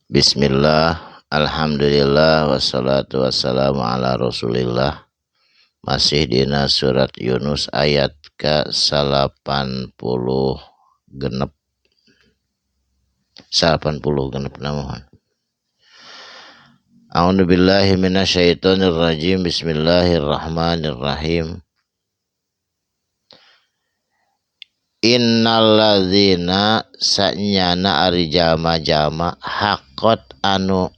Bismillah, alhamdulillah, wassalatu wassalamu ala rasulillah. Masih dina surat Yunus ayat ke 86. 86 namun. A'udzubillahi minasyaitonirrajim. Bismillahirrahmanirrahim. Innalladzina sanyana ari jalma-jalma hakot anu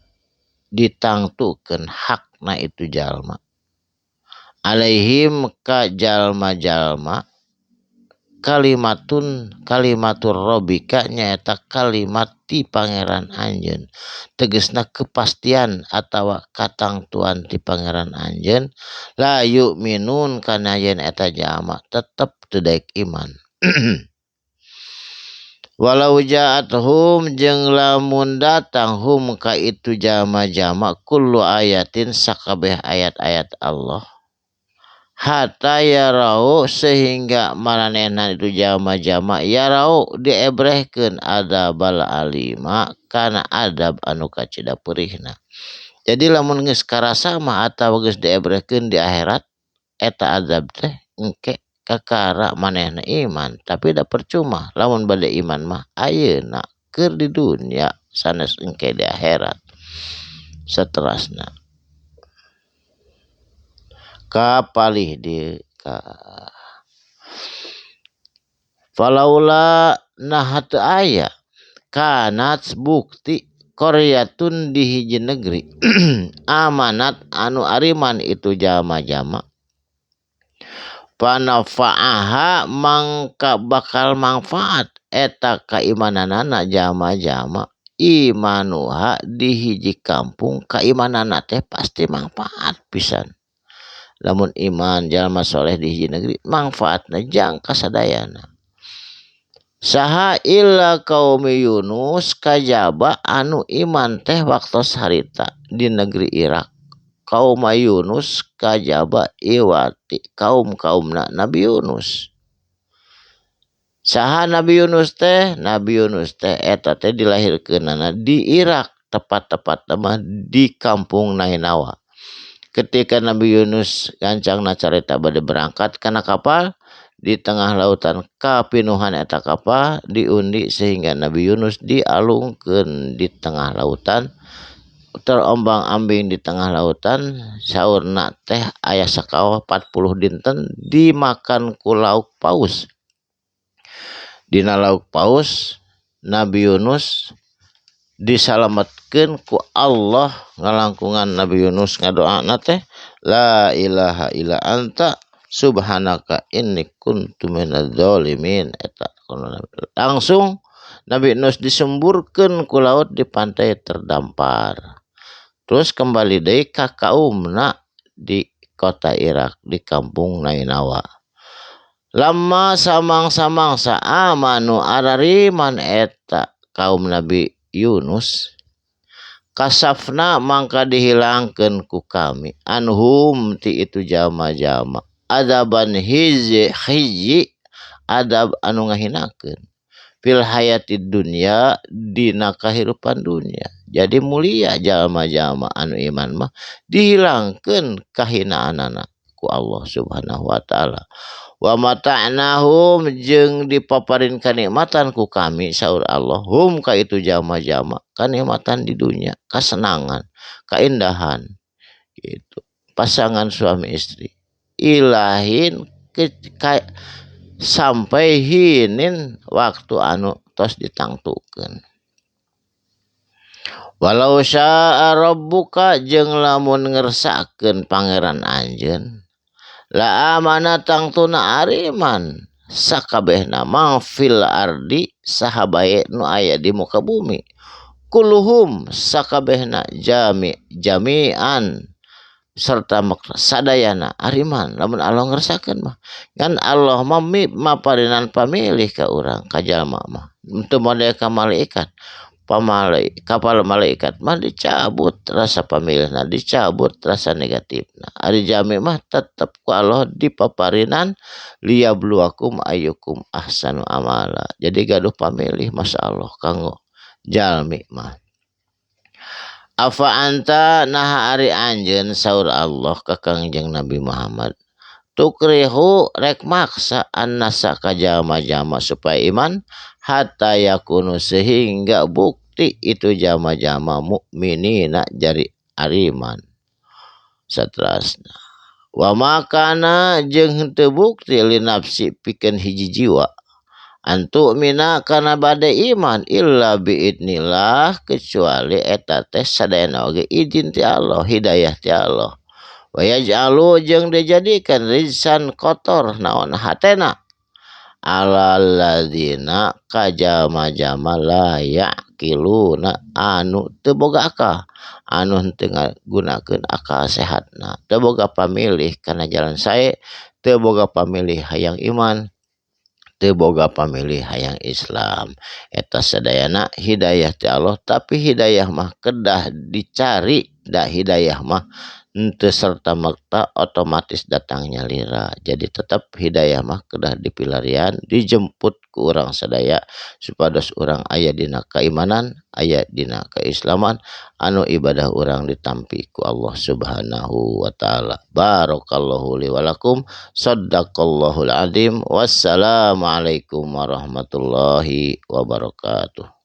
ditangtukeun hakna itu jalma alaihim ka jalma-jalma kalimatun kalimatur rabbika nyaeta kalimat ti pangeran anjeun tegasna kepastian atawa katangtuan ti pangeran anjeun la yu'minun kana yen eta jalma tetep teu daek iman. Walau ja'athum jeung lamun datang hum ka itu jama-jama kullu ayatin sakabeh ayat-ayat Allah hatta yarau sehingga maranehna itu jama-jama yarau diebrehkeun adzabal alima kana adab anu kacida peurihna. Jadi lamun geus karasa mah atawa geus diebrehkeun di akhirat eta azab teh engke kakara manehna iman, tapi da percuma lamun bade iman mah ayeuna keur di dunia sanes engke di akhirat. Saterasna kapalih di ka falaula nah teu aya kanat bukti qaryatun di hiji negeri amanat anu ariman itu jama-jama panafa'aha mangka bakal manfaat eta kaimananana jama-jama imanuha di hiji kampung kaimanana teh pasti manfaat pisan. Lamun iman jalma soleh di hiji negeri manfaatna jangka sadayana. Saha illa kaum Yunus kajaba anu iman teh waktos harita di negeri Irak. Kaum Yunus kajaba iwati kaum-kaumna Nabi Yunus. Saha Nabi Yunus teh? Nabi Yunus teh eta teh dilahirkeunana di Irak, tepat-tepat mah di kampung Nainawa. Ketika Nabi Yunus gancangna carita bade berangkat kana kapal, di tengah lautan kapinuhan eta kapal diundi sehingga Nabi Yunus dialungkeun di tengah lautan, terombang-ambing di tengah lautan, saurna teh aya sakawa 40 dinten dimakan ku lauk paus. Dina lauk paus Nabi Yunus disalametkeun ku Allah ngalangkungan Nabi Yunus ngadoana teh la ilaha illa anta subhanaka inni kuntu minadz zalimin. Eta langsung Nabi Yunus disemburkeun ku laut di pantai terdampar. Terus kembali deui ka kaumna di kota Irak di kampung Nainawa. Lama samang-samangsa amanu arariman eta kaum Nabi Yunus kasafna mangka dihilangkeun ku kami anhum ti itu jama-jama adaban hiji hiji adab anu ngahinakeun fil hayatid dunya dina kahirupan dunia. Jadi mulia jalma-jalma anu iman mah dihilangkeun kahinaanana ku Allah Subhanahu wa taala. Wa mata'nahum jeung dipaparin kanikmatan ku kami saur Allah hum ka itu jalma-jalma kanikmatan di dunia, kasenangan, kaindahan gitu. Pasangan suami istri ilahin ke, ka, sampai hinin waktu anu tos ditangtukeun. Walau syaa rabbuka jeung lamun ngersakeun pangeran anjeun la amana tangtuna ariman sakabehna mang fil ardi saha bae nu aya di muka bumi kulluhum sakabehna jami jami'an serta sadayana ariman lamun Allah ngersakeun mah ngan Allah mah maparinan pamilih ka urang ka jalma mah teu model ka malaikat. Kapal malaikat mah dicabut rasa pamilihna, dicabut rasa negatifna. Ari jami mah tetep ku Allah dipaparinan liyabluwakum ayyukum ahsanu amala. Jadi gaduh pamilih masya Allah kanggo jalmi mah. Afa anta naha ari anjeun saur Allah ka Kangjeng Nabi Muhammad tukrihu rek maksa annasa ka jama-jama supaya iman hatta yakunu sehingga bukti itu jama-jama mukminina jari ariman satrasna wa makana jeung henteu bukti li nafsi pikeun hiji jiwa antu mina kana bade iman illa biidnillah kecuali eta teh sadayana oge izin ti Allah hidayah ti Allah wa yaj'alu jeung dijadikeun rizsan kotor naon hatena alal ladzina kajama-jama la yaqiluna anu teu boga akal anu henteu ngagunakeun akal sehatna teu boga pamilih kana jalan sae teu boga pamilih hayang iman teu boga pamilih hayang Islam. Eta sadayana hidayah ti Allah tapi hidayah mah kedah dicari da hidayah mah henteu serta merta otomatis datangnya lira. Jadi tetap hidayah mah kedah dipilarian dijemput ku urang sadaya supados urang aya dina keimanan aya dina keislaman anu ibadah urang ditampi ku Allah Subhanahu wa taala. Barakallahu li walakum saddaqallahul azim wassalamualaikum warahmatullahi wabarakatuh.